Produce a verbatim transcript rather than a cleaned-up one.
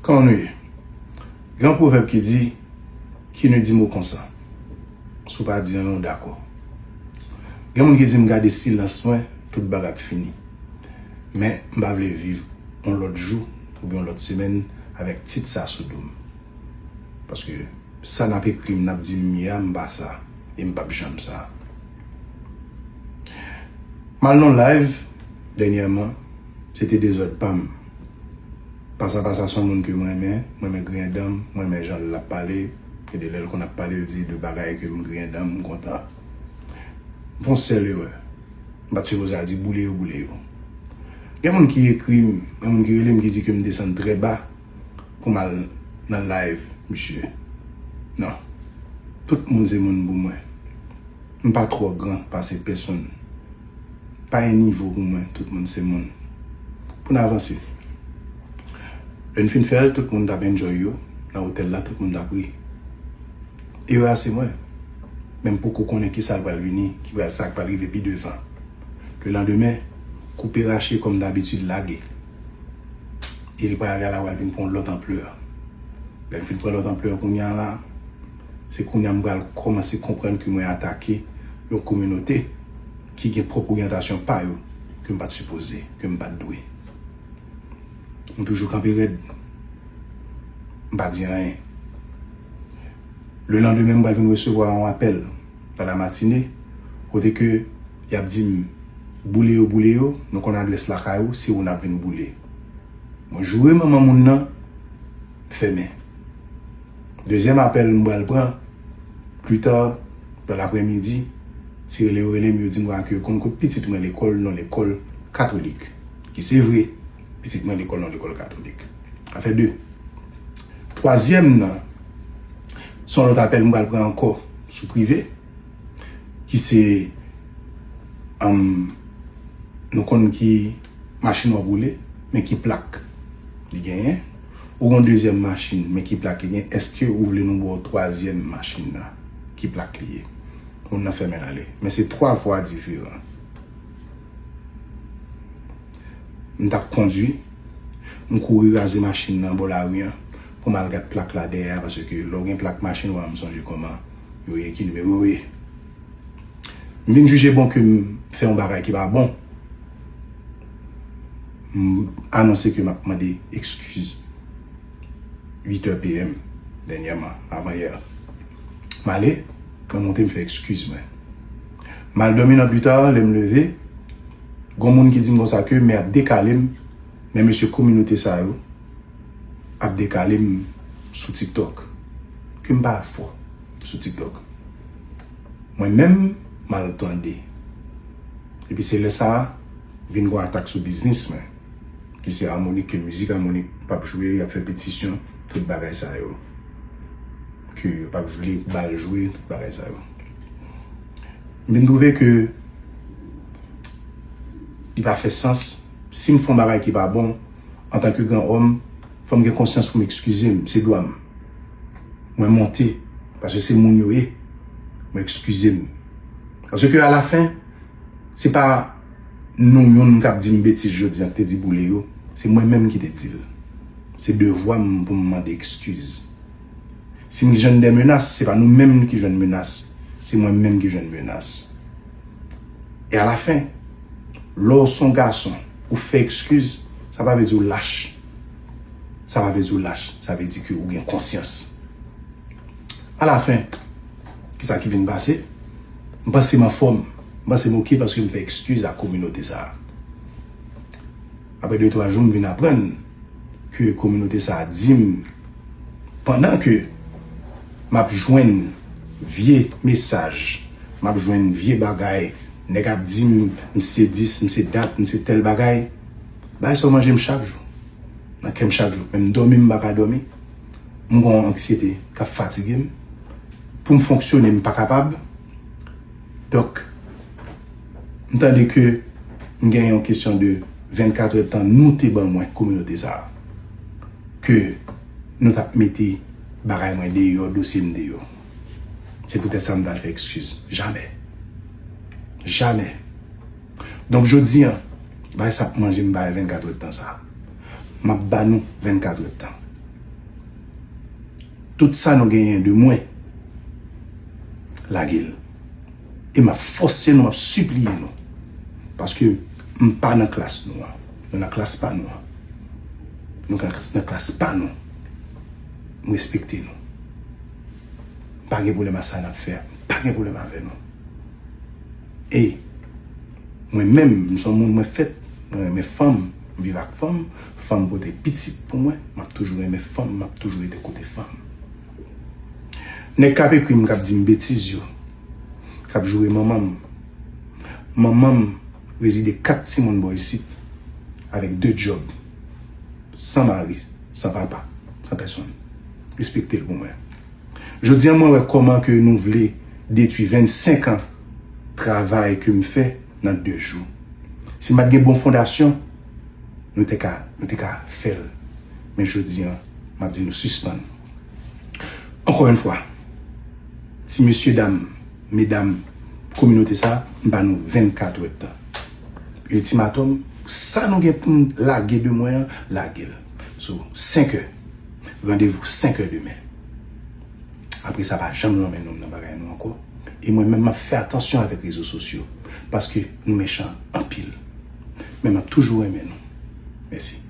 Kòman nou ye? Gen yon pwovèb ki di, qui ne dit mot consent. Si w pa di anyen, w dakò. Gen moun ki di m gade silans mwen, tout bagay ap fini. Men, m pa vle viv yon lòt jou oubyen yon lòt semèn avèk tit sa sou do m. Paske sa n ap ekri m, n ap di m ye a, m pa sa. E m p ap janm sa. M al nan live dènyèman, se te dezòd pa m. Pasa Pasa se yon moun ke m renmen, m renmen griyen dan m, m renmen jan l ap pale, gen de lè l konn ap pale, l di de bagay ke m griyen dan m, m kontan. M fè yon sèl erè. M pa t sipoze al di boule yo, boule yo. Gen moun ki ekri m, gen moun ki rele m ki di ke m desann trè ba pou m al nan live misye. Non. Tout moun se moun pou mwen. M pa twò gran pase pèsonn. Pa gen nivo pou mwen, tout moun se moun. Pou n avanse. Lè n fin fè l, tout moun t ap enjoy yo. Nan otèl la, tout moun t ap ri. Erè a se mwen. Men m poko konnen kisa k pral vini, ki pral, sa k pral rive pi devan. Lelandemen, koupe rache kòm dabitid lage. E l pral, bagay la pral vin pran yon lòt anplè. Lè l fin pran lòt anplè kounye a la, se kounye a m pral kòmanse konprann ke mwen atake yon kominote ki gen pwòp oryantasyon pa yo ke m pa t sipoze, ke m pa t dwe. M toujou kanpe rèd. M pa di anyen. Lelandemen, m pral vin resevwa yon apèl nan lamatine, kote ke y ap di m, boule yo, boule yo, nou konn adrès lakay ou, se ou n ap vin boule. Mwen joure manman moun nan, m fèmen. Dezyèm apèl m pral pran, pli ta, nan laprèmidi, se rele yo rele m, yo di m ke yo konn kot pitit mwen lekòl, nan lekòl katolik. Ki se vre, pitit mwen lekòl, nan lekòl katolik. Sa fè de. Twazyèm nan, se yon lòt apèl m pral pran ankò sou prive, ki se, um, nou konn ki machin w ap woule, men ki plak li genyen. Ou gen yon dezyèm machin, men ki plak li genyen. Èske ou vle nou ba w twazyèm machin nan? Ki plak li ye? Moun nan fèmen l ale. Men se twa vwa diferan. M t ap kondui, m kouri raze machin nan bò lari an pou m al gad plak la dèyè a, paske lè w gen plak machin, w a m sonje kòman yo ye, ki nimewo yo ye. M vin jije bon ke m fè yon bagay ki pa bon. M anonse ke m ap mande ekskiz. Uit è P M dènyèman, avan yè. M ale, mwen monte, m fè ekskiz mwen. M al dòmi nan pita, lè m leve, gon moun ki di m konsa ke men ap dekale m, men mesye kominote sa yo ap dekale m sou TikTok. Ke m pa fò sou TikTok. Mwen menm, m al tande. Epi se lè sa a, vin gon atak sou biznis mwen. Ki se Harmonik, ke mizik Harmonik p ap jwe, y ap fè petisyon, tout bagay sa yo. Ke yo p ap vle ba l jwe, tout bagay sa yo. M vin twouve ke li pa fè sans. Si m fè yon bagay ki pa bon, antanke gran òm, fò m gen konsyans pou m ekskize m, se dwa m. Mwen monte, paske se moun yo ye. Mwen ekskize m. Paske alafen, se pa nou youn k ap di m betiz jodi a, ki te di boule yo. Se mwen menm ki te di l. Se devwa m pou m mande ekskiz. Si m jwenn de menas, se pa nou menm ki jwenn menas. Se mwen menm ki jwenn menas. E alafen, lè w se yon gason, ou fè ekskiz, sa pa vle di w lach. Sa pa vle di w lach. Sa vle di ke ou gen konsyans. Alafen, kisa ki vin pase? M panse m anfòm. M panse m oke paske m fè ekskiz a kominote sa a. Apre de twa jou, m vin aprann ke kominote sa a di m, pandan ke m ap jwenn vye mesaj, m ap jwenn vye bagay, nèg ap di m, m se dis, m se dat, m se tèl bagay, bagay sa yo manje m chak jou. Nan kè m chak jou. Menm dòmi, m pa ka dòmi. M gen yon anksyete k ap fatige m. Pou m fonksyone, m pa kapab. Donk, m tande ke m gen yon kesyon de vennkat èdtan nou te ban mwen, kominote sa a, ke nou t ap mete bagay mwen deyò, dosye m deyò. Se poutèt sa m t al fè ekskiz. Jamè. Jamè. Donk, jodi a, bagay sa ap manje m bagay vennkat èdtan sa a. M ap ba nou vennkat èdtan. Tout sa nou genyen de mwen, lage l. E m ap fòse nou, m ap sipliye nou. Paske m pa nan klas nou an. Nou nan klas pa nou an. Nou nan klas pa nou. M respekte nou. M pa gen pwoblèm a sa n ap fè a. M pa gen pwoblèm avè nou. E mwen menm, m se yon moun mwen fèt, mwen renmen fanm, m viv ak fanm, fanm pote pitit pou mwen, m ap toujou renmen fanm, m ap toujou rete kote fanm. Nèg k ap ekri m, k ap di m betiz yo, k ap joure manman m. Manman m rezide kat timoun bò isit, avèk de djòb, san mari, san papa, san pèsonn. Respekte l pou mwen. Jodi a, mwen wè kòman ke nou vle detwi vennsenk an travay ke m fè nan de jou. Si m pa t gen bon fondasyon, nou te ka, nou te ka fè l. Men jodi a, m ap di nou sispann. Ankò yon fwa, ti mesye dam, medam, kominote sa, m ba nou vennkat èdtan. Iltimatòm, sa nou gen pou n lage de mwen an, lage l. So, senk è. Randevou senk è demen. Apre sa, pa janm lonmen non m nan bagay nou ankò. E mwen menm, m ap fè atansyon avèk rezo sosyo. Paske nou mechan anpil. Men m ap toujou renmen nou. Mèsi.